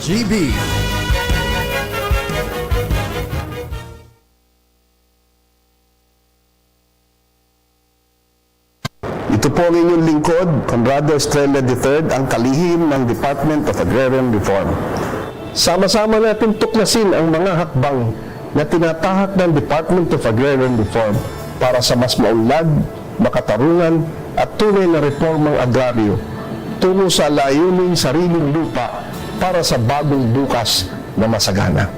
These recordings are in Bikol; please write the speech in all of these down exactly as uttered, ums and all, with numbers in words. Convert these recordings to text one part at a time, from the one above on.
G B. Ito po ang inyong lingkod, Conrado Estrella the third, ang kalihim ng Department of Agrarian Reform. Sama-sama natin tuklasin ang mga hakbang na tinatahak ng Department of Agrarian Reform para sa mas maunlad, makatarungan at tunay na reformang agraryo tungo sa layuning sariling lupa para sa bagong bukas na masagana.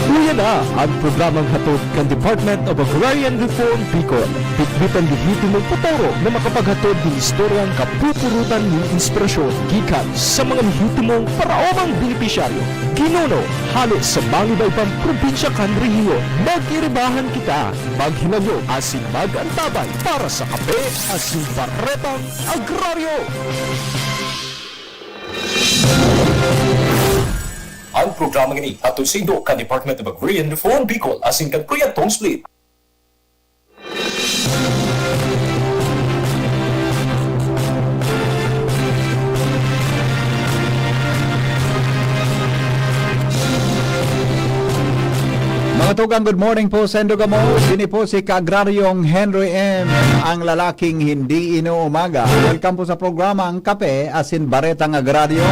Uya na ang programang hatod kan Department of Agrarian Reform Bicol. Bitbit an lehitimong potoro na makapaghatod nin istoryang kapupurutan nin inspirasyon gikan sa mga lehitimong paraomang benepisyaryo, ginuno, hale sa mga iba-ibang probinsya kan rehiyon. Mag-iribahan kita, maghilagyo asin mag-antabay para sa Kape asin Baretang Agraryo. Ang programang ini hatod saindo kan Department of Agrarian Reform Bicol asin kan Proyektong Split. Mga tugang, good morning po sa indo gamo. Ini po si Kaagraryong Henry M, ang lalaking hindi inuumaga. Welcome po sa programa Ang Kape asin Baretang Agraryo.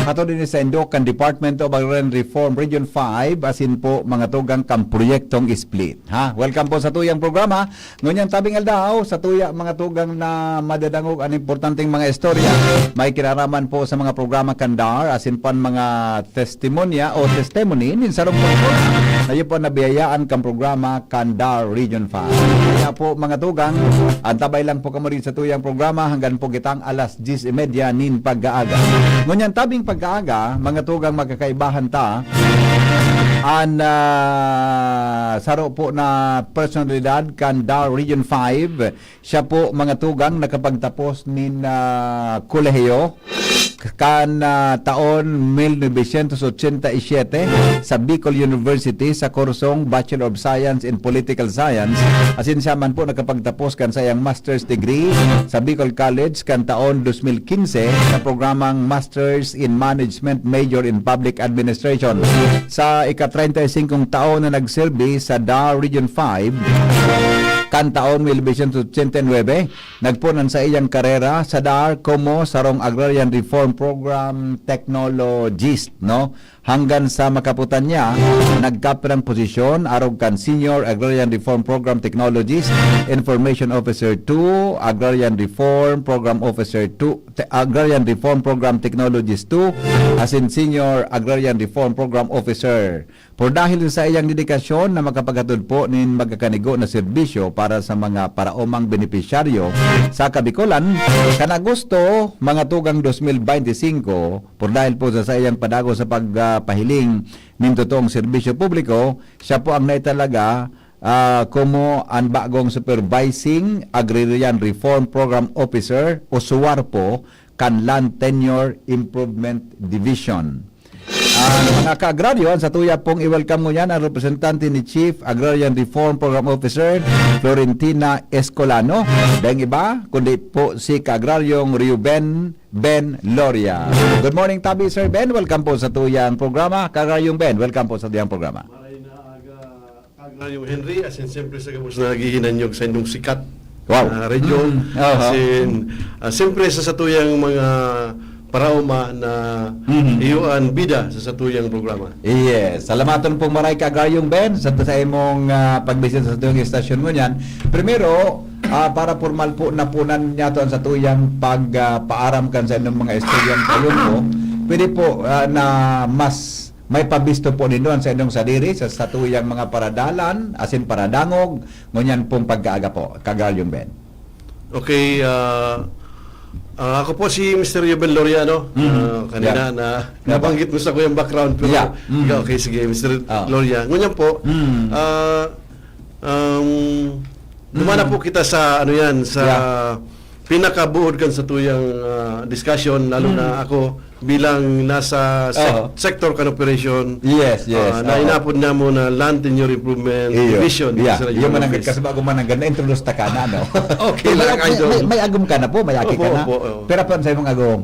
Hatod ini sa indo kan Department of Agrarian Reform Region five, asin po mga tugang kan Proyektong Split. Ha? Welcome po sa tuyang programa. Ngunyan tabing aldaw, sa tuya mga tugang na madadangog an importanteng mga istorya, may kinaraman po sa mga programa kan DAR, asin pan mga testimonya o testimony nin sarong persona na iyo po nabiyayaan kan programa kan DAR Region five. Kaya po, mga tugang, antabay lang po kamo rin sa tuyang programa hanggang po kitang alas diyes y media nin pag-aaga. Ngunyan tabing pag-aaga, mga tugang, magkakaibahan ta, an, ah, saro po na personalidad kan DAR Region five, siya po, mga tugang, nakapagtapos nin, ah, kolehiyo kan, ah, taon mil novecientos ochenta y siete sa Bicol University sa kursong Bachelor of Science in Political Science. Asin siya man po nakapagtapos kan saiyang master's degree sa Bicol College kan taon dos mil quince sa programang Masters in Management, Major in Public Administration. Sa ika-treinta y singkong taon na nagserbi sa DAR Region five, kan taon mil novecientos ochenta y nuebe, nagpoon an saiyang karera sa DAR komo sarong Agrarian Reform Program Technologist, no? Hanggang sa makaputan niya, nagkapirang posisyon arog kan Senior Agrarian Reform Program Technologist, Information Officer two, Agrarian Reform Program Officer two, Te-, Agrarian Reform Program Technologist two, asin Senior Agrarian Reform Program Officer. Por dahil sa iyang dedikasyon na makapaghatod po nin magkakanigo na serbisyo para sa mga paraomang benepisyaryo sa Kabikolan, kan Agosto, mga tugang dos mil bente singko, por dahil po sa saiyang padagos sa pagpahiling nin totoong serbisyo publiko, siya po ang naitalaga, ah, komo an bagong Supervising Agrarian Reform Program Officer o SUARPO kan Land Tenure Improvement Division. An mga kaagraryo, an satuya pong i-welcome ngunyan an representante ni Chief Agrarian Reform Program Officer Florentina Escolano. Daing iba, kundi po si Kaagraryong Reuben Ben Loria. Good morning, tabi, Sir Ben. Welcome po sa tuyang programa. Kaagraryong Ben, welcome po sa tuyang programa. Maray na aga, Kaagraryong Henry, asin siyempre sa gabos na naghihinanyog sa indong sikat Wow. na radyo. Mm, aha. Asin, ah, siyempre sa satuyang mga paraoma na Mhm. iyo an bida sa satuyang programa. Yes. Salamaton pong maray, Kaagraryong Ben, sa, sa imong, ah, pagbisita sa tuyang estasyon ngunyan. Primero, ah, para pormal po na punan niyato an satuyang pag, ah, paaram kan sa inyong mga estudyante, pwede po, ah, na mas may pabisto po nindo an sa inyong sadiri sa satuyang mga paradalan, asin paradangog, ngunyan pong pagkaaga po, Kaagraryong Ben. Okay, ah, ah, ako po si Mister Reuben Loria, no? Mhm. Ah, kanina Yeah. na Yeah. nabanggit mo sa kuyang background, pero Yeah. Mhm. ikaw, okay, sige, Mister Ah. Loria. Ngunyan po, Mhm. ah, um, dumana Mhm. po kita sa, ano yan, sa Yeah. pinakabuod kan satuyang, ah, discussion, lalo na Mhm. ako, bilang nasa sec-, Oo. sector kan operasyon, Yes, yes, ah, na oo. inapod namo na Land Tenure Improvement Iyo. Division Yeah. sa Iyo Regional man ang Office. Kasi bago man ang ganda, introduce ta ka na, no? Okay May lang, ag-, may, idol. may, may agom ka na po, may aki Opo, ka na. opo, oo. Pero pa sa imong agom?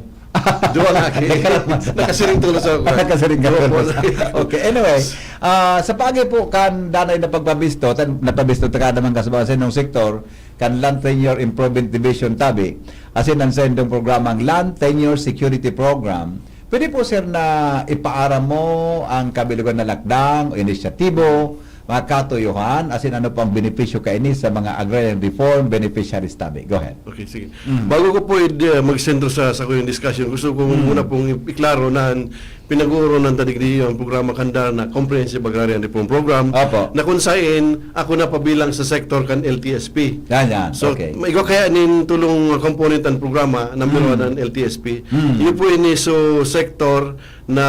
Duwa nga aki. Nagkaroon na. Nakasiring tulos ako. Nakasiring ka Duwa po tulos. na. Okay, anyway, ah, sa paagi po kan danay na pagpabisto, tan-, napabisto ta ka naman kasabay sa inyong sektor, kan Land Tenure Improvement Division tabi, asin ang sa indong programang Land Tenure Security Program, pwede po, sir, na ipaaram mo ang kabilugan na lakdang o inisyatibo, mga katuyohan, asin ano po ang benepisyo kaini sa mga agrarian reform beneficiaries tabi? Go ahead. Okay, sige. Mm. Bago ko po id-, uh, magsentro sa, sa kuyang discussion, gusto ko Mm. muna pong i-, iklaro na ang pinag-uuranan ta digdi ang programa kan DAR na Comprehensive Agrarian Reform Program, Opo. na kung sain ako na pabilang sa sektor kan L T S P. Yan, yan. So, Okay. ma-, igwa kaya nin tulong component ang programa, number Mm. one ang L T S P. Mm. Iyo po ini so sektor na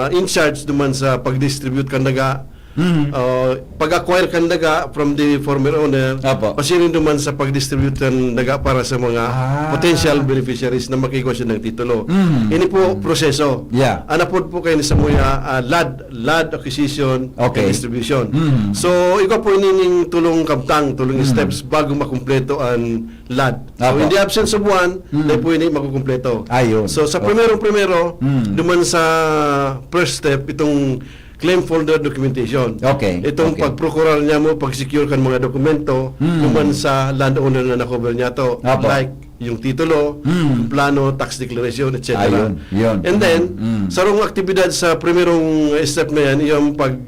in charge duman sa pag-distribute kan daga, Mm. uh, pag-acquire kan daga from the former owner, Apo. pasiring duman sa pag-distribute kan daga para sa mga Ah. potential beneficiaries na makigwa siya ng titulo. Mm. Ini po Mm. proseso. Yeah. Ana pod po kayo ni Samuya, ah, land, land acquisition Okay. and distribution. Mm. So, igwa po ini ning tulong kabtang, tulong Mm. steps bago makumpleto ang land. So, Apo. in the absence of one, Mm. dahil po ini makukumpleto. Ayun. So, sa Okay. primero-primero, Mm. duman sa first step, itong claim folder documentation. Okay, Itong okay. pagprokurar niya mo, pag-secure kan mga dokumento, Mm. duman sa landowner na na-cover niya to. Apo. Like, yung titulo, Mm. yung plano, tax declaration, et cetera. Ayun, yun. And then, Mm. sarong aktibidad sa primerong step na yan, yung pag,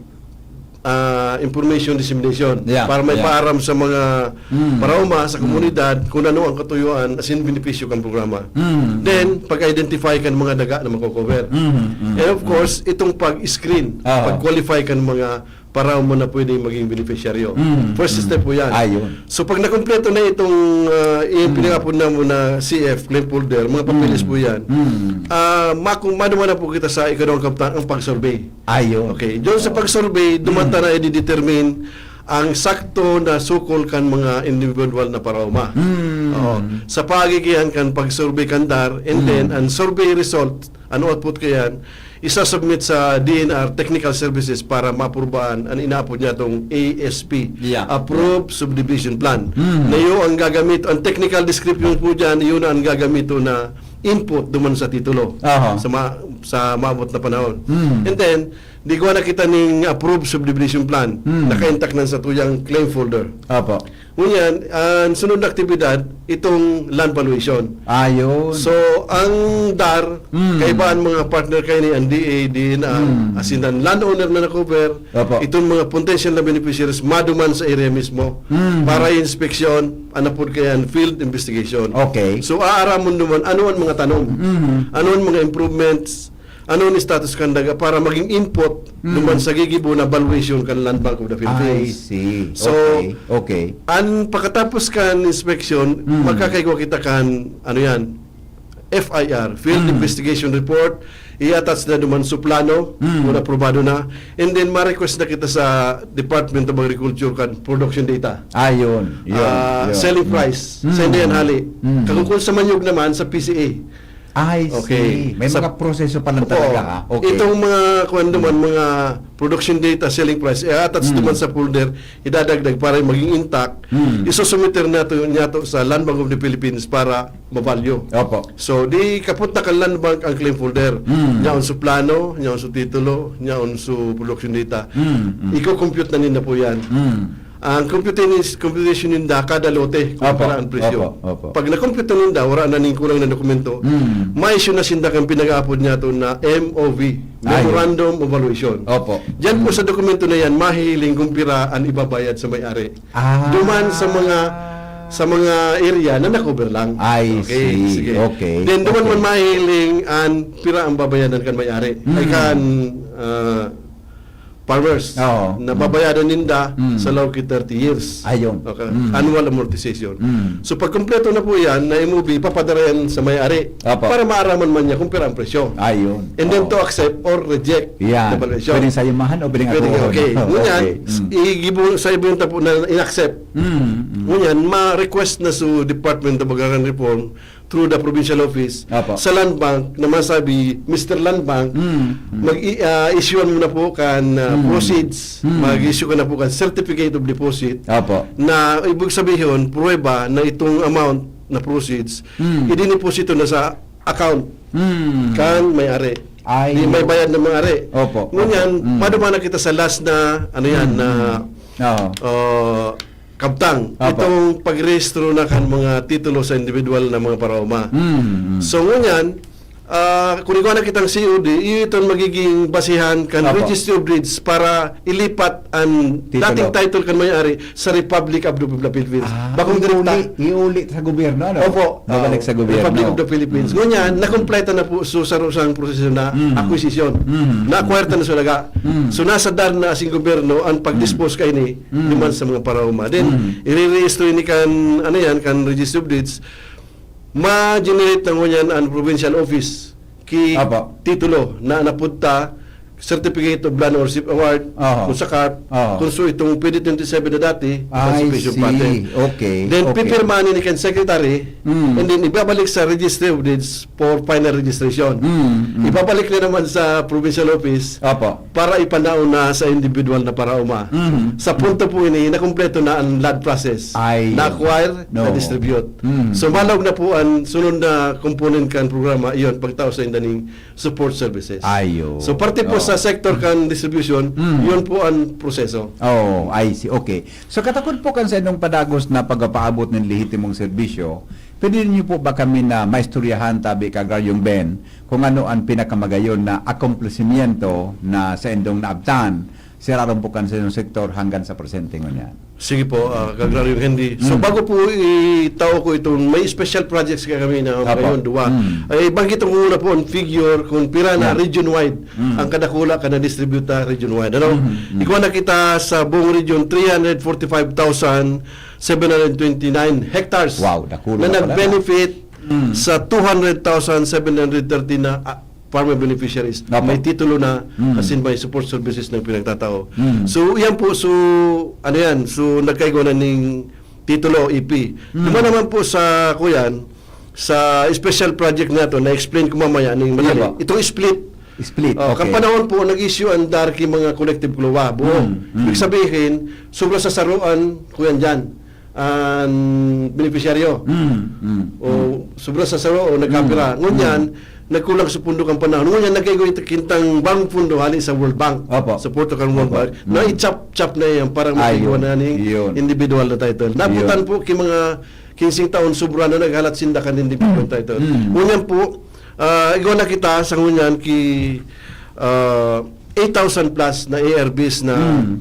ah, information dissemination. Yeah, Para may yeah. paaram sa mga Mm. paraoma, sa Mm. komunidad, kung ano ang katuyuan, asin benepisyo kan programa. Mm. Then, pag-identify kan mga daga na mako-cover. Mm, mm, And of mm. course, itong pag-screen, Aha. pag-qualify kan mga paraoma na pwedeng maging beneficiaryo. Mm, First mm. step po yan. Ayun. So, pag nakumpleto na itong, ah, yung Mm. pinangapon namo na C F, claim folder, mga papeles Mm. po yan, Mm. ah, maku-, maduman na po kita sa ikaduhang kabtang, ang pag-survey. Ayun. Okay. Doon sa Oo. pag-survey, duman Mm. ta na i-determine ang sakto na sukol kan mga individual na paraoma. Mm. Oo. Sa pagigihan kan pag-survey kan DAR, and Mm. then, ang survey result, ano output kayan, isa-submit sa D N R Technical Services para maaprubahan ang inaapod niya tong A S P, Yeah. Approved Subdivision Plan. Mm. Na yun ang gagamit, ang technical description po dyan, yun ang gagamito na input duman sa titulo Aha. sa ma-, sa maabot na panahon. Mm. And then, di ko na kita ning approved subdivision plan. Mm. Naka-intact na sa tuyang claim folder. Apo. Ngunyan, ang sunod na aktibidad, itong land valuation. Ayun. So, ang DAR, Mm. kaiba ang mga partner kayo ni ang D A, D N R, Mm. asin ang landowner na na-cover, Opo. itong mga potential na beneficiaries, maduman sa area mismo, Mm. para inspeksyon, anapod kaya ang field investigation. Okay. So, aaramon naman, ano ang mga tanom? Mm. Ano ang mga improvements? Ano ang status kan daga para maging input Mm. duman sa gigibo na valuation kan Land Bank of the I Philippines? see. So, Okay. Okay. Ang pagkatapos kan inspection, Mm. magkakaigwa kita kan, ano yan, F I R, Field Mm. Investigation Report, i-attach na duman sa plano, Mm. kung aprobado na, and then ma-request na kita sa Department of Agriculture kan production data. Ayun. Yun. Ah, yun. Selling Mm. price, Mm. sa Indian Hali. Mm. Kagukul sa manyog naman, sa P C A. I see. Okay. May Sa mga proseso pa lang Opo. talaga, ha? Okay. Itong mga, kwan naman, Mm. mga production data, selling price, i-attach Mm. naman sa folder, idadagdag para maging intact. Mm. Isusumiter nato, niyato sa Land Bank of the Philippines para mabalyo. Opo. So, di kapot na kan Land Bank ang claim folder. Mm. Nyaon su plano, nyaon su titulo, nyaon su production data. Mm, mm. Iko-compute na ninda po yan. Mm. Ang computation, computation ninda kada lote, kung Opo, pala ang presyo. Opo, opo. Pag na-compute na ninda, wala na ning kulang na dokumento, Mm. ma-issue na sinda kang pinag-aapod niya to na M O V, Ayun. Memorandum of Valuation. Opo. Diyan po Mm. sa dokumento na yan, mahihiling kung pira ang ibabayad sa may-ari. Ah. Duman sa mga, sa mga area na na-cover lang. I Okay, see. sige. Okay. Then, duman Okay. man mahihiling ang pira ang babayadan kan may-ari. Ay Mm. kan, ah, farmers Oo. na Mm. babayadan ninda Mm. sa lawag ki thirty years. Ayun. Okay. Mm. Annual amortization. Mm. So, pag kompleto na po yan, na M O V, papadara yan sa may-ari Opo. para maaraman man niya kung pira ang presyo. Ayun. And then Oo. to accept or reject Yan. the valuation. Pwedeng sa imahan o pwedeng Pwede, ako. okay. Ngunyan, Okay. Mm. igibo sa ibenta po na in-accept. Mm, mm. Ngunyan, ma-request na sa Department of Agrarian Reform through the provincial office Opo. sa Land Bank na masabi, "Mister Land Bank, Mm, mm. mag-i-, ah, issuean mo na po kan, ah, Mm. proceeds, Mm. mag-issue ka na po kan certificate of deposit," Opo. na ibig sabihin, pruweba na itong amount na proceeds, Mm. idiniposito na sa account Mm. kan may-ari. Ay. Di may bayad ng may-ari. Opo, Ngunyan, opo. Mm. maduma na kita sa last na, ano yan, Mm, na mm. Oo. uh, kabtang. Opo. Itong pagrehistro na kan mga titulo sa individual na mga paraoma. Mm, mm. So, ngunyan, ah, kung igwa na kitang C O D, iyo itong magiging basihan kan Opo. Registry of Deeds para ilipat ang Titulo. dating title kan may-ari sa Republic of the Philippines. Ah, Bakong direkta. iuli, iuli sa gobyerno, ano? Opo. Babalik Oo. sa gobyerno. Republic of the Philippines. Mm. Ngunyan, nakompleta na po so sa usang proseso na Mm. acquisition. Mm. Na-acquire na sa daga. Mm. So, nasa dar na asing gobyerno ang pag-dispose kaini Mm. naman sa mga paraoma. Then, Mm. irirehistro ini kan, ano yan, kan Registry of Deeds. Ma-generate na ngunyan ang provincial office ki Apo. titulo na napunta, certificate of land ownership award, Aha. kung sa CARP, Aha. kung so itong pwede twenty-seven na dati, I emancipation see. patent. Okay, Then, okay. pipirmahan ni kan secretary, Mm. and then ibabalik sa Registry of Deeds for final registration. Mm, mm. Ibabalik na naman sa provincial office Apo. para ipanaon na sa individual na paraoma. Mhm. Sa punto po ini, nakumpleto na ang land process. Ay, Na-acquire, no. na-distribute. Mhm. So, malog na po ang sunod na component kan programa, iyon, pagtao sa indaning support services. Ayo. So, parte po Oo. sa sector kan distribution, Mhm. yun po ang proseso. Oh, I see. Okay. So, katakod po kan sa inyong padagos na pagpapaabot ng lehitimong serbisyo, pwede niyo po ba kami na maistoryahan, tabi ka Agraryong Ben, kung ano ang pinakamagayon na akomplesimiento na sa indong naabtan, siraron po kan sa inyong sektor hanggang sa presente ngunyan? Sige po, ah, Kagraryong Henry. So, Mm. bago po itao ko itong, may special projects ka kami na Apo. ngayon, duwa. Mm. Ay, banggit ko muna po ang figure kung pira na Yeah. region-wide Mm. ang kadakula ka na-distribute region-wide. Ano? Mm, mm. Ikuha na kita sa buong region, three hundred forty-five thousand seven hundred twenty-nine hectares Wow, dakula na na pala. nag-benefit Mm. sa two hundred thousand seven hundred thirty na, ah, farmer beneficiaries. Apo. May titulo na, Mm. as in may support services na pinagtatao. Mm. So, yan po. So, ano yan? So, nagkaigwa na ning titulo, E P. Mm. Duman naman po sa, kuyan, sa special project na to, na-explain ko mamaya ning madali. Iya ba? Itong split. Split, Oh, okay. Kan panahon po, nag-issue ang DAR ki mga collective CLOA, buo. Mm, mm. Ibig sabihin, sobra sa saruan, kuyan dyan, ang beneficiaryo. Mm, mm. O sobra sa saro o nagkapira. Mm, Ngunyan, mm. nagkulang sa pundo kan panahon. Ngunyan, nagkaigo ito kintang bang pundo hali sa World Bank. Opo. Support kan World Opo. Bank. Mm. Na i-chop-chop na yan para Ayun. matigwa na ning Yun. individual na title. Nabutan Yun. po ki mga kinsing taon sobra na naghalat sinda kan individual title. Mm. Ngunyan po, ah, igwa na kita sa ngunyan ki ah, eight thousand plus na A R Bs na Mm.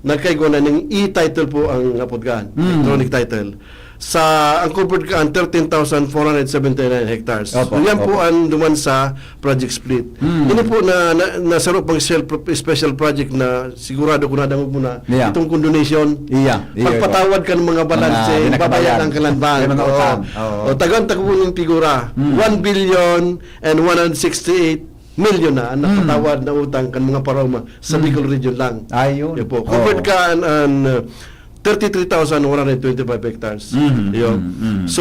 nagkaigwa na ning e-title po ang apod kan, Mm. electronic title. Sa, ang covered kan, thirteen thousand four hundred seventy-nine hectares. Opo, So, yan opo. po ang duman sa Project Split. Mm. Ini po na, na, nasaro pang sel-, special project na sigurado ko nadangog mo na, Yeah. itong condonation. Iya, iya, Pagpatawad kan mga balanse, Mga pinakabayad. babayaran ka lang ba? May mga Oo. utang. Oo. O, tagaan ta ko po yung figura. Mm. One billion and one hundred sixty-eight milyon na ang Mm. napatawad na utang kan mga paraoma sa Mm. Bicol region lang. Ayun. Yun po. Oo. Covered ka an, an, uh, thirty-three thousand one hundred twenty-five hectares. Mm, Yun. mm, mm. So,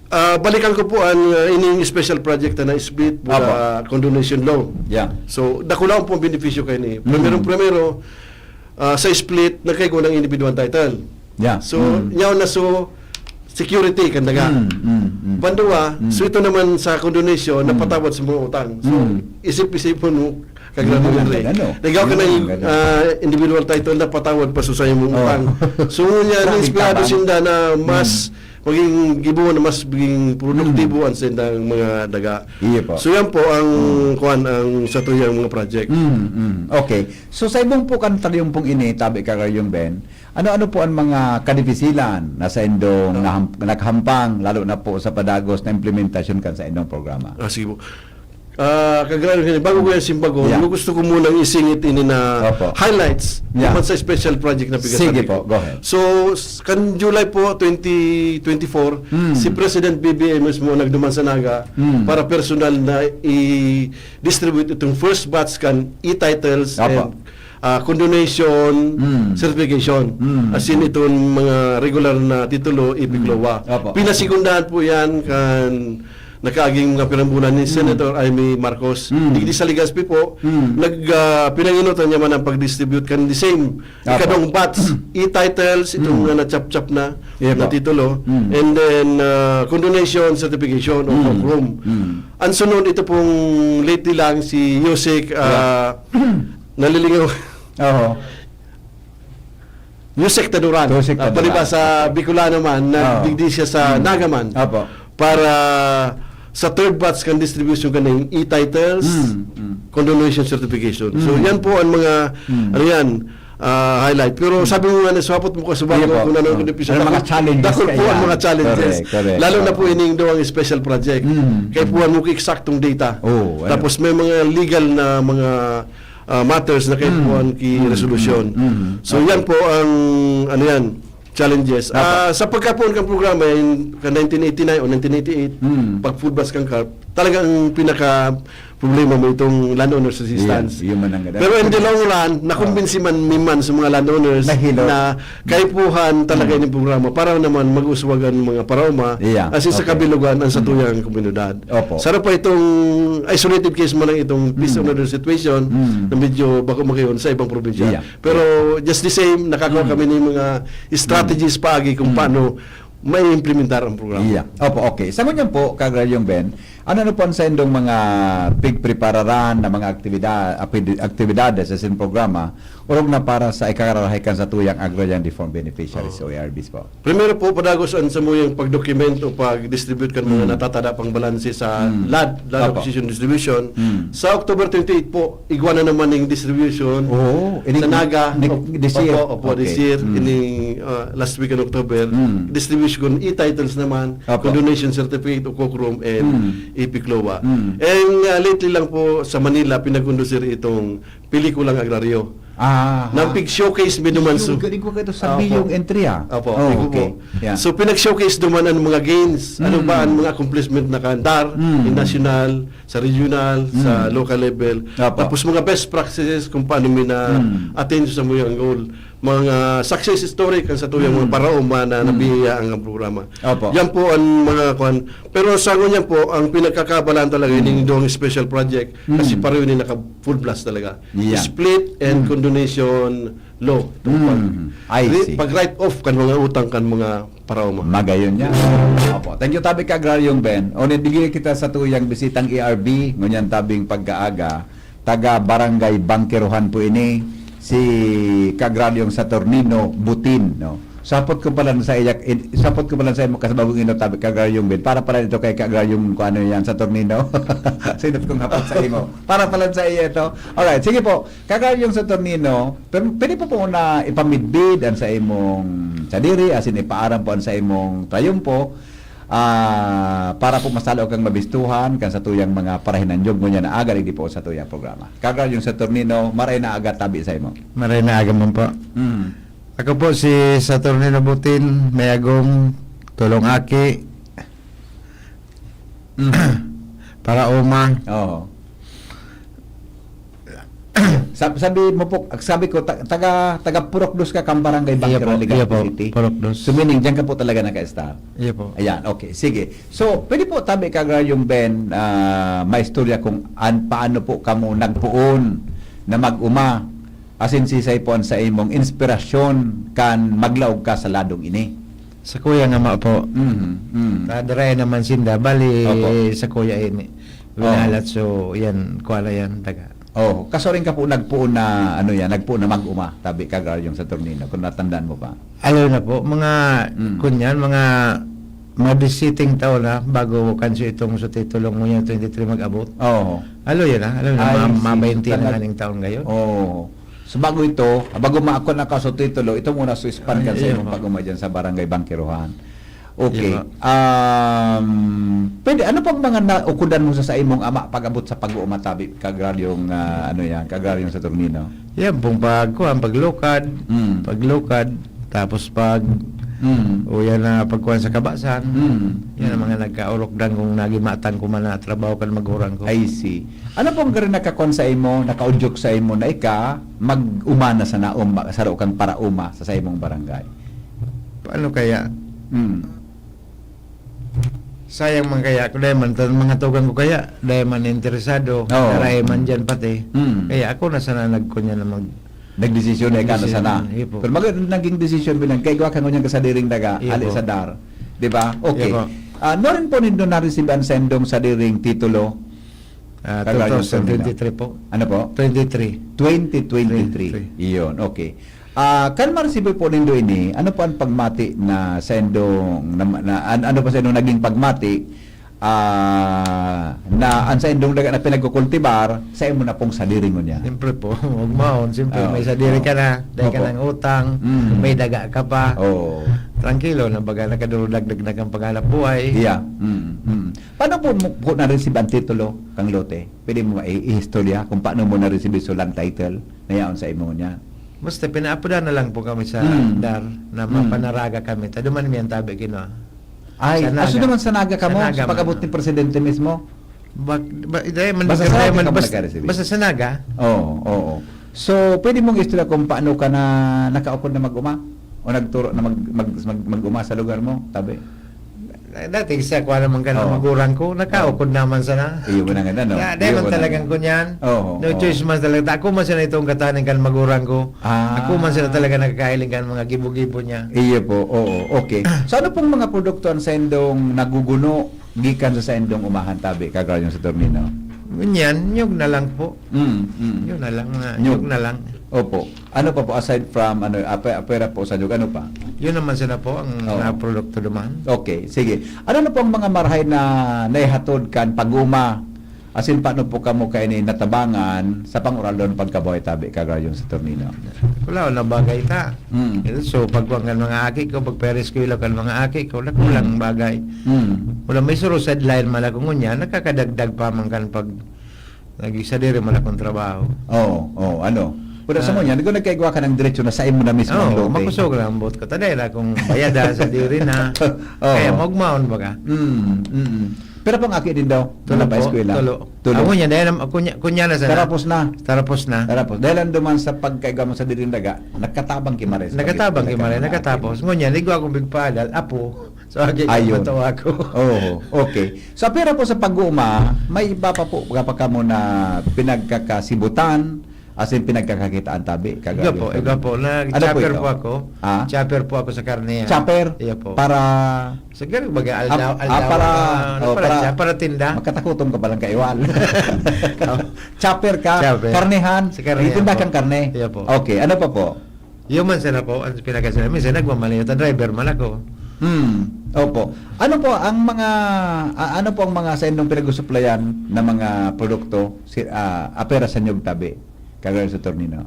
ah, balikan ko po an, uh, ining special project na split mula Apo. condonation law. Yeah. So, dakula po ang benepisyo kaini. Mm. Primero-primero, ah, sa split, nagkaigwa ng individual title. Yeah. So, Mm. yaon na so, security kan daga. Mm, mm, mm. Panduwa, Mm. so ito naman sa condonation, Mm. napatawad sa mga utang. So, Mm. isip-isipon mo, Mm, Kagraryong Henry. ano? Nagawa ka ng, Mm, ganda. ah, individual title na patawad pa sa sayo mong Oh. utang. So, ngunyan, Grabe inspirado tabang. sinda na mas Mm. maging gibo na mas maging produktibo Mm. ang sindang mga daga. Iya po. So, yan po ang, Mm. kuwan, ang sa tuyang mga project. Mm, mm. Okay. So, sa ibong po kan talyong pong ini, tabi ka Kagraryong Ben, ano-ano po ang mga kadifisilan na sa indong Ah. naham-, naghampang, lalo na po sa padagos na implementasyon kan sa indong programa? Ah, sige po. Ah, Kagraryong Henry, bago ko yan simbagon, Yeah. gusto ko munang isingit ini na Opo. highlights Yeah. naman sa special project na pigasabi Sige po, ko. go ahead. So, s-, kan July po, twenty twenty-four, Mm. si President B B M mismo nagduman sa Naga Mm. para personal na i-distribute itong first batch kan e-titles Opo. and, ah, condonation Mm. certification. Mm. As in, itong mga regular na titulo, e-CLOA. Opo. Pinasigundahan po yan kan nakaaging mga pirang bulan ni Mm. Senator Imee Marcos. Mm. Digdi sa Legazpi po, Mm. nag, ah, pinangenotan niya man ang pag-distribute kan the same, Apo. ikadong batch, e-titles, itong Mm. mga na-chop-chop na, Yeah na po. titulo, Mm. and then, ah, condonation certification o Mm. quorum. Mm. Ang sunod, ito pong lately lang, si Yusek, ah, Yeah. nalilingaw. Oho. Yusek Taduran. Yusek Ah, Taduran. palibasa Bicolano man, Oo. nagdigdi siya sa Mm. Naga man. Opo. Para sa third batch kan distribution kaning e-titles, Mm, mm. condonation certification. So, Mm. yan po ang mga, Mm. ano yan, ah, highlight. Pero Mm. sabi mo nga, naswapot mo ka sa Sige bago po. kung ano ang Oh. pinipisa. Ano mga Dakul, challenges dakul po kaya? ang mga challenges. Correct, correct. Lalo na Oo. po ining duwang special project. Mm, Kaya mm. po ang mga eksaktong data. Oh, ano? Tapos may mga legal na mga ah, matters na kaipuhan Mm. ki Mm. resolusyon. Mm. Mm. So, Okay. yan po ang, ano yan, challenges. Dapat. Ah, sa pagkapoon kang programa, in, ka nineteen eighty-nine o nineteen eighty-eight, Mm. pag food bus kang carp, talagang pinaka problema mo itong landowners assistance. Iyan, yun man ang ganda. Pero in the long run, nakumbinsi Ah. man, mi man sa mga landowners Nahilo. na kaipuhan talaga Mm. yung programa para naman mag-uswag ang mga paraoma, Iya, as in sa okay. kabilugan ang Mm. satuyang komunidad. Opo. Saro pa itong isolated case man lang itong peace Mm. and order situation Mm. na medyo bako makayon sa ibang probinsya. Iya. Pero just the same, nakakuha Mm. kami ng mga strategies Mm. paagi kung Mm. paano maiimplementar ang programa. Iya. Opo, okay. Sa ngunyan po, Kagraryong Ben, ano na po ang saindong mga pigprepararan na mga aktibida-, apid-, aktibidades sa sin programa, orog na para sa ikararahay kan satuyang agrarian reform beneficiaries Oo. o A R Bs po? Primero po, padagos ang samuyang pagdokumento, pag-distribute kan mga Mm. natatada pang balanse sa Mm. LAD, Land Opo. Acquisition Distribution. Mm. Sa October twenty-eight po, igwa na naman yung distribution Oo, ini-, sa Naga. ni-, Op-, this year. Opo, opo, this Okay. year. Mm. Ini, ah, last week in October. Mm. Distribution, e-titles naman, Opo. condonation certificate o quorum, and Mm. e-PICLOA. Mm. And, ah, lately lang po sa Manila, pinag-conducir itong pelikulang agraryo. Ah, Nang ha. pig-showcase mi duman Yung su- galing ko kayo sa Opo. Biyong entry, ah. Opo, Oh, tingko okay. po. Yeah. So, pinag-showcase duman ang mga gains. Ano Mm. ba ang mga accomplishment na kan DAR, Mm. in national, sa regional, sa Mm. local level. Opo. Tapos mga best practices kung paano mi na Mm. attain sa muyang goal. Mga success story kan satuyang mga Mm. paraoma na Mm. nabiyayaan ang programa. Opo. Yan po ang mga kwan. Pero sa ngunyan po, ang pinagkakaabalahan talaga Mm. ining duwang special project kasi Mm. pareho ni naka full blast talaga. Yeah. Split and Mm. condonation law. Itong Mm. pag, I re-, see. pag write off kan mga utang kan mga paraoma. Magayon niya. Opo. Thank you, tabi ka, Agraryong Ben. O, nabigyan kita sa tuyang bisitang A R B, ngunyan tabing pagkaaga, taga Barangay Bangkerohan po ini, si Kagraryong Saturnino Butin, no? Sapot ko pala sa iya, in-, sapot ko pala sa imo, kasabagong ino, tabi, Kagraryong Ben. Para pala ito kay Kagraryong, kung ano yan, Saturnino. Sinot kong hapot sa imo. Para pala sa iya ito. Alright, sige po. Kagraryong Saturnino, pero pwede po po na ipamidbid ang sa imong sadiri, asin ipaaram po ang sa imong trayumpo, ah, para po mas lalo kang mabistuhan kan sa tuyang mga parahinanyog ngunyan na aga, digdi po sa tuyang programa. Kagraryong Saturnino, maray na aga tabi sa imo. Maray na aga man po. Mm. Ako po si Saturnino Butin, may agom, tulong aki, Mm. para uma. Oo. Sab-, sabi mo po, sabi ko, ta-, taga, taga Purok Dos ka, kang Barangay Iya Bangkerohan, po, iya Legazpi po, City. Purok Dos. So, meaning, diyan ka po talaga naka-start? Iya po. Ayan, okay. Sige. So, pwede po, tabi ka, Kagraryong Ben, ah, maistorya kung an-, paano po kamo nagpoon na mag-uma? Asin sisay po ang sa imong inspirasyon kan maglaog ka sa ladong ini? Sa kuya nga ma po. Mhm, mhm. Nadarayan naman sinda. Bali, Opo. sa kuya ini. Oh. Winalat, so, yan, kuha na yan, taga. Oh, kasuring ka po nagpoon na, ano yan, nagpoon na mag-uma, tabi ka, Kagraryong Saturnino, kung natandaan mo pa. Alo na po, mga, Mm. kunyan, mga, mga disiteng taon na, bago kansi itong sa titulo ngunyan twenty-three mag-abot. Oo. Alo yan, ah. Alo na, Ay, mga, mga si-, twenty na tanag-, nganing taon ngayon. Oo. So, bago ito, bago ma-, ako na ka sa titulo, ito muna sa span kan Ay, sa iyo imong po. pag-uma dyan sa Barangay Bangkerohan. Okay. Iyo po. Um, pwede, ano pang mga naukudan mo sa, sa imong ama pag-abot sa pag-uuma tabi, Kagraryong, ah, ano yan, Kagraryong Saturnino? Yan pong pag-, kuwan, paglukad, Mm. paglukad, tapos pag, Mm. o yan na pagkuhan sa kabasan, Mm. yan ang Mm. mga nagkaurok dan kung nagimatang ko man na trabaho kan magurang ko. I see. Ano pong gari nakakuan sa imo, nakaudyok sa imo na ika mag-uma na sana, um, saro kang parauma sa, sa imong barangay? Paano kaya? Mm. Sayang man kaya, kung dahil man, tan-, mga tugang ko kaya, dahil man interesado, Oo. naray man Mm. dyan pati. Mm. Kaya ako na sana nagkunya na mag-, Nagdesisyon na ikaw na Nagdesisyon, sana. Iyo po. Pero maganda naging desisyon bilang kay igwa ka ngunyan ka sadiring daga, Iyo ali po. sa dar. Di ba? Okay. Iyo po. Ah, no rin po nindo na-receive ang sendong sadiring titulo? Ah, Kagayong two thousand twenty-three po. Ano po? Twenty-three. Twenty twenty-three. Twenty-three. Iyon, okay. Ah, kan ma-receive po nindo ini, ano po ang pagmati na sa indong, na, na, an-, ano po sa indong naging pagmati, ah, na ang sa indong daga na pinagkukultibar, sa imo na pong sadiri ngunyan? Siyempre po, magmaon. Siyempre, Oo. may sadiri ka na, dahil ka Oo. ng utang, Mm. may daga ka pa. Oo. Trangkilo na baga, nakadurudagdag na kang paghanap buhay. Yeah. Mm, mm. Paano po mo, po na-receive ang titulo kang lote? Pwede mo i-, i-istorya kung paano mo na-receive so land title na yaon sa imo niya? Basta pinaapodan na lang po kami sa Hmm. dar na Hmm. mapanaraga kami. Taduman mi ang tabi kina Ay, Sa Naga. aso naman sa Naga ka Sa mo, Naga sa pag-abot man. ni Presidente mismo? Bak-, ba, dahil man, Basta sa dahil Naga man, ka mo bas-, nagka-receive? basta sa Naga. Oo, oo. So, pwede mong istorya kung paano ka na nakaukod na mag-uma? O nagturo na mag-, mag-, mag-, mag-uma sa lugar mo, tabi? Dati, siya, kuha naman ka ng Oo. magurang ko, nakaukod Oo. naman sana. Iyo mo na nga, ano? Na, dahil Iyo man mo na talagang nga. kunyan. Oo, No oo. choice man talaga. Ako man sana itong kataning kan magurang ko. Ah. Ako man sana talaga nakakahiling kan mga gibo-gibo niya. Iyo po, oo. Okay. So, ano pong mga produkto ang sendong naguguno gikan sa sendong umahan tabi, Kagawad Saturnino? Ngunyan, niyog na lang po. Mm, mm. Yun na lang, ah, Niyog. niyog na lang. Opo. Ano pa po, aside from, ano, ape-, apera po sa niyog, ano pa? Yun naman sana po ang Oo. mga produkto naman. Okay, sige. Ano na po ang mga marahay na naihatod kan pag-uma? Asin paano po kamo kaini natabangan sa panguralon pagkabuhay tabi, Kagawad Saturnino? Wala, wala bagay ta. Mm. So, pag kan mga aki ko, pagpereskwela kan mga aki ko, nakulang Mm. bagay. Mm. Wala, may suro sideline man ako ngunyan, nakakadagdag pa man kan pag nagsadiri man akong trabaho. Oo, oo, ano? Pero sa Ah. mo niya, nagkaigwa ka ng diretso na sa imo na mismo ang Oo, lote. makusog na ang buot ko. Taday na akong bayada sa diri na. Oo. Kaya magmaon ba ka? Mm, mm. Pero pang aki din daw, Tulo wala pa po, eskwela. tulo. Tulo. Ako niya, dahil nam-, kunya, kunya na sana. Tarapos na. Tarapos na. Tarapos. Dahil ang duman sa pagkaiga mo sa diring daga, nagkatabang ki Mares. Nagkatabang ki Mares, Nagkatabang. nakatapos. Ngunyan, ligo akong bigpadal, apo. So, agi, Ayun. matawa ako. Oo, okay. So, apira po sa pag-uuma, may iba pa po, pa kamo na pinagkakasibutan, as in, pinagkakakitaan tabi, Iba kagawad po, Tony? iba po. Nag-chopper po ako. Ah? Chopper po ako sa karne, ah. Chopper? Iya po. Para Sa ganun, baga, Ap-, aldaw, ah, aldaw, para, ah, ano, oh, para para siya, para tinda. Makatakutom ka palang kaiwal. Chopper ka, Chopper. karnehan, Sa karnehan nagtitinda po. kang karne. Iya po. Okay, ano pa po? Yun man sana po, ang pinagkasala. Minsan nagmamaniho, ta driver man ako. Hmm, opo. Ano po ang mga, a-, ano po ang mga sa inyong pinag-usuplayan na mga produkto, si, ah, apera sa niyog tabi, Kagawad Saturnino?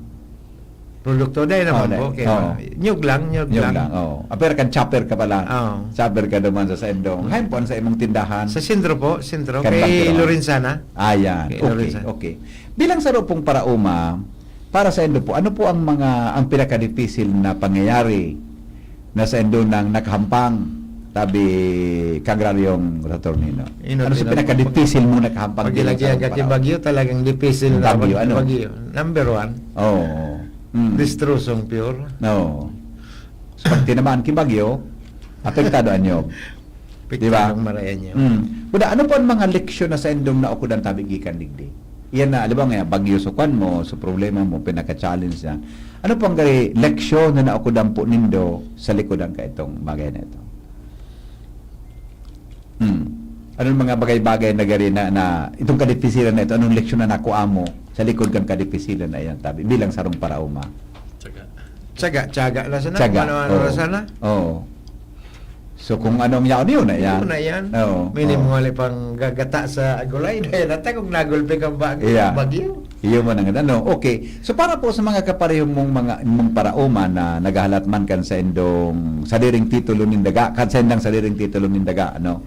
Produkto, dahil naman Oh, po, dahil. kaya Oo. niyog lang, niyog Niyog lang. lang, oo. Apera kan chopper ka pala. Oo. Chopper ka naman sa, sa indong. Hain po ang sa imong tindahan? Sa sentro po, sentro. Kan Kay Bangkero. Lorenzana. Ah, yan. Kay Okay, Lorenzana. okay. Bilang saro pong paraoma, para sa indo po, ano po ang mga, ang pinakadipisil na pangyayari na sa indo nang nakahampang, tabi, Kagraryong Saturnino? Ino, Ano sa ino, pinakadipisil mo nakahampang bilang Pagilagyan sarong ka kay paraoma? Bagyo, talagang dipisil na Bagyo, pag-, ano? Bagyo. Number one. Oo. Mm. Destrosong pure. Oo. So, pag tinamaan ki bagyo, apektado an niyog. Di ba? Apektado ang marayan niyo. Mm. Buda, ano po ang mga leksyon na sa indong naukudan tabi gikan digdi? Iyan na, alam mo nga, bagyo sa kwan mo, sa problema mo, pinaka-challenge yan. Ano po ang gari leksyon na naukudan po nindo sa likod ang kaitong bagay na ito? Hmm. Anong mga bagay-bagay na gari na, na itong kadipisilan na ito? Anong leksyon na nakuha mo sa likod kang kadipisilan na iyan, tabi, bilang sarong paraoma? Tiyaga. Tiyaga, tiyaga na sana. Tiyaga. Ano, ano Oo. na sana? Oo. So, kung anong yaon, yun na yan. Yun na yan. Oo, Minimo oo. nga lang pang gagata sa gulay na yan. At kung nagulpi kang bag-, Iya. bagyo. Iyo man ang ano. Okay. So, para po sa mga kapareho mong mga, mong paraoma na naghahalat man kan sa indong sadiring titulo nin daga, kan sa indang sadiring titulo nin daga, ano?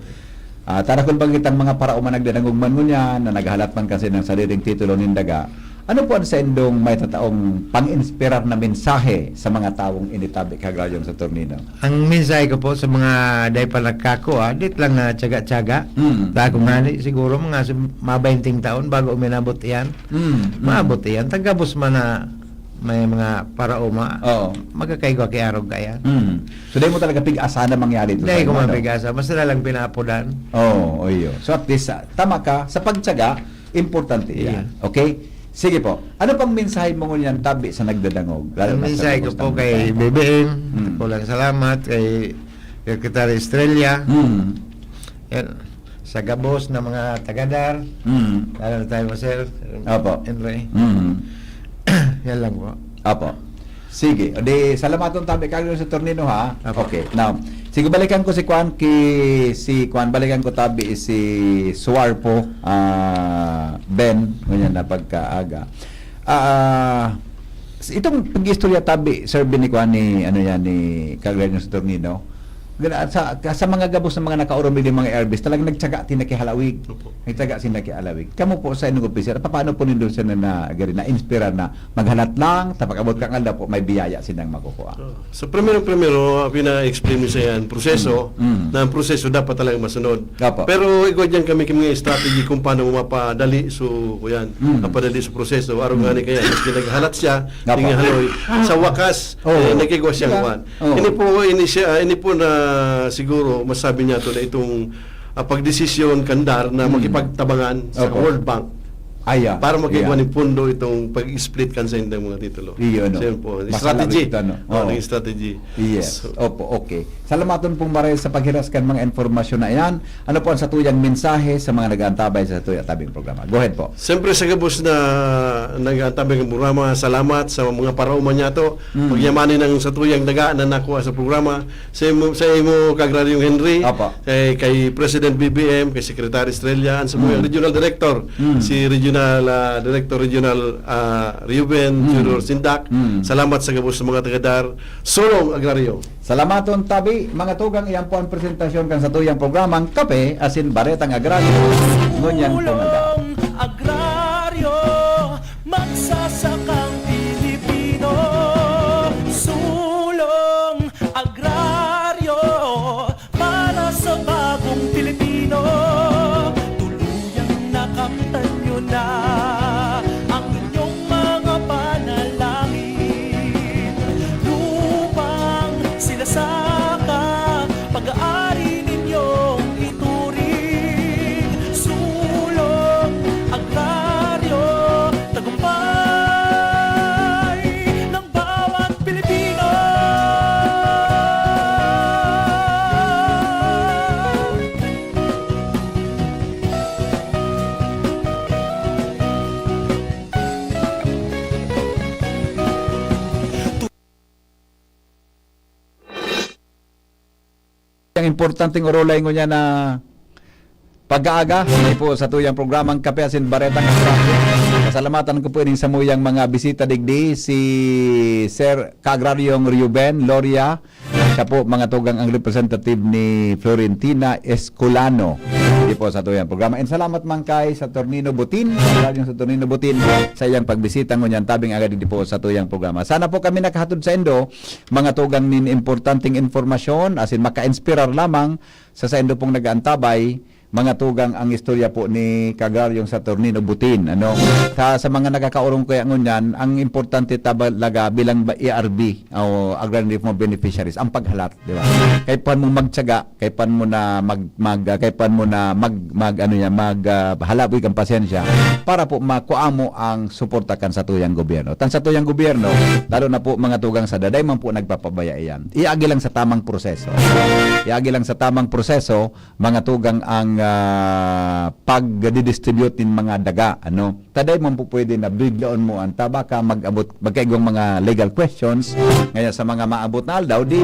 Ah, tara kung bang kitang mga paraoma nagdadangog man ngunyan, na naghahalat man kan sa indang sadiring titulo nin daga, ano po ang sa indong may tataong pang-inspirar na mensahe sa mga tawong initabi kagayong Saturnino? Ang mensahe ko po sa mga dai pa nagkakua, dit lang na tiyaga-tiyaga. Mm. Tako Mm. ngani, siguro mga sum-, mga bainting taon bago uminabot iyan. Mm. Mm. Maabot iyan. Tagabos man na may mga paraoma, Oo. magkakaigwa ki arog kaya. Mm. So, dahil mo talaga pig-asa na mangyari ito Dahil sa ko inyo, ano? mapig-asa, basta na lang pinapudan. Oo, oh, iyo. So, at least, ah, tama ka, sa pagtyaga, importante yan. Iya. Okay? Sige po. Ano pang mensahe mo ngunyan tabi sa nagdadangog? Lalo Ang na sa mensahe ko gabos po ng kay mensahe mo. B B M, Mm. kulang salamat, kay Secretary Estrella. Mm. Yan. Sa gabos na mga tagadar, Mm. lalo na tayo, sir, Opo. Henry. Mm. Yan lang po. Opo. Sige. O di, salamaton tabi kayo sa Tornino, ha? Opo. Okay. Now, sige, balikan ko si Kwan, ki, si Kwan, balikan ko tabi si Suarpo, ah, Ben, ngunyan na pagkaaga. Ah, itong pag-istorya tabi, Sir Ben, ni Kwan, ni, ano yan, ni Kagrenyong Saturnino, gana-, sa, sa mga gabos ng mga nakaurumili, mga Airbus, talagang nagtyaga, tinakihalawig. Opo. Nagtyaga, tinakihalawig. Kamo po sa inyong opisina, paano po nindo siya na, na, gari, na-inspira na maghalat lang, tapag-abot kang aldaw po, may biyaya silang makukuha? Oh. So, primero-primero, ah, pina-explain mo sa yan, proseso, Mm. Mm. na ang proseso dapat talaga masunod. Opo. Pero igwa diyan kami kami nga strategy kung paano mo mapadali so, kuyan, Mm. mapadali sa proseso. Araw Mm. nga ni kaya, mas pinaghalat siya, Opo. tingin haloy. Sa wakas, Oo. eh, nagigwa siyang Diba? kwan. Oo. Ini po, ini siya, ini po na siguro, masabi niya to na itong, ah, pagdesisyon kandar na Mm. makipagtabangan sa Opo. World Bank Aya. para makigwa Aya. ng pondo itong pag-split kan sa indang mga titulo. Iyo, no? Siya po. Masalawi Strategy. ito, no? Oh, Oo. naging strategy. Yes. So, Opo, okay. Salamaton pong maray sa paghiras kan mga impormasyon na iyan. Ano po ang satuyang mensahe sa mga nag-aantabay sa satuya tabing programa? Go ahead po. Siyempre, sa gabos na nag-aantabay ng programa, salamat sa mga parauma niya to. Mm. Pagyamanin ang satuyang daga na nakuha sa programa. Sa imo, sa imo, Kagraryong Henry, Opo. kay, kay President B B M, kay Secretary Estrella, and sa mga Mm. regional director, Mm. si Regional, ah, Director Regional, ah, Reuben Mm. Junior Sindak. Mm. Salamat sa gabos sa mga tagadar. Sulong Agraryo. Salamaton tabi, mga tugang, iyan po ang presentasyon kan satuyang programang Kape asin Baretang Agraryo. Ngunyan po nga Sulong Agraryo, magsasakang Pilipino. Sulong Agraryo, para sa bagong Pilipino. Tuluyang nakamtan nyo na ang inyong mga panalangin. Lupang sinasaka, pag-aari ninyong ituring. Sulong Agraryo, tagumpay ng bawat Pilipino. Ang importanteng orolay ngunyan na pag-aaga, ini po sa tuyang programang Kape asin Baretang Agraryo. Pasalamatan ko po ining samuyang mga bisita digdi, si Sir Kaagraryong Reuben Loria, siya po, mga tugang, ang representative ni Florentina Escolano. Di po sa tuyang programa. And salamat man kay Saturnino Butin, Kaagraryong Saturnino Butin, sa iyang pagbisita ngunyan tabing agad di po sa tuyang programa. Sana po kami nakahatod sa indo, mga tugang, nin importanteng impormasyon, asin maka-inspirar lamang sa saindo pong nag-aantabay, mga tugang, ang istorya po ni Kaagraryong Saturnino Butin, ano? Sa, sa mga nagkakaurong kaya ngunyan, ang importante talaga bilang ba-, A R B o Agrarian Reform Beneficiaries, ang paghalat, di ba? Kaipuhan mo magtiyaga, kaipuhan mo na mag, mag, ah, kaipuhan mo na mag, mag, ano yan, mag, ah, halaboy kang pasensya para po makuha mo ang suporta kan satuyang gobyerno. Tan satuyang gobyerno, lalo na po mga tugang, sa daday man po nagpapabaya iyan. Iagi lang sa tamang proseso. Iagi lang sa tamang proseso, mga tugang, ang, ah, pagdidistribute nin mga daga, ano. Taday man po pwede na biglaon mo ang tabaka, mag-abot, magkaigwang mga legal questions. Ngayon, sa mga maabot na aldaw, di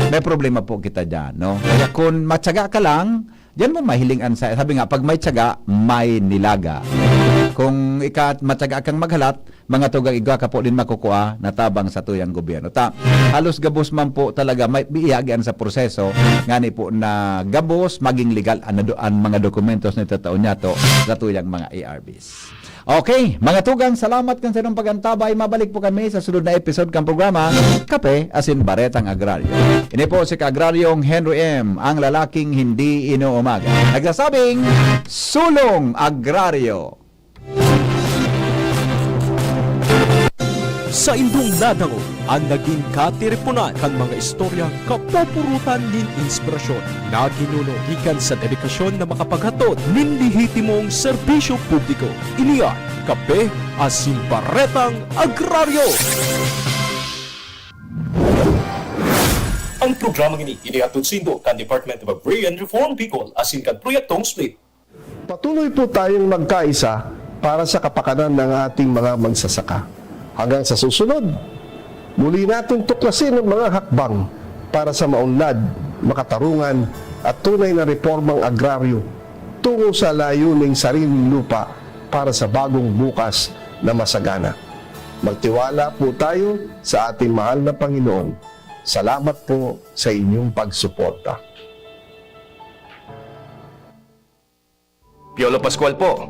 may problema po kita dyan, no? Kaya kung matyaga ka lang, diyan mo mahiling ang sa-, sabi nga, pag may tiyaga, may nilaga. Kung ika, matyaga kang maghalat, mga tugang, igwa ka po din makukua na tabang sa tuyang gobyerno. Ta, halos gabos man po talaga may biiyagian sa proseso, ngani po na gabos maging legal ang, nado-, ang mga dokumentos na itatao niya to sa tuyang mga A R Bs. Okay, mga tugang, salamat kan sa inyong pag-antabay. Mabalik po kami sa sunod na episode kan programa, Kape asin Baretang Agraryo. Ini po si Kaagraryong Henry M, ang lalaking hindi inuumaga. Nagsasabing, Sulong Agraryo! Saindong nadangog an nagin katiriponan kan mga istoryang kapupurutan nin inspirasyon na ginuno gikan sa dedikasyon na makapaghatod nin lehitimong serbisyo publiko. Ini an Kape asin Baretang Agraryo. Ang programang ini inihatod saindo kan Department of Agrarian Reform Bicol asin kan Proyektong SPLIT. Patuloy po tayong magkaisa para sa kapakanan ng ating mga magsasaka. Hanggang sa susunod, muli nating tuklasin ang mga hakbang para sa maunlad, makatarungan at tunay na reformang agraryo tungo sa layuning sariling lupa para sa bagong bukas na masagana. Magtiwala po tayo sa ating mahal na Panginoon. Salamat po sa inyong pagsuporta. Piolo Pascual po.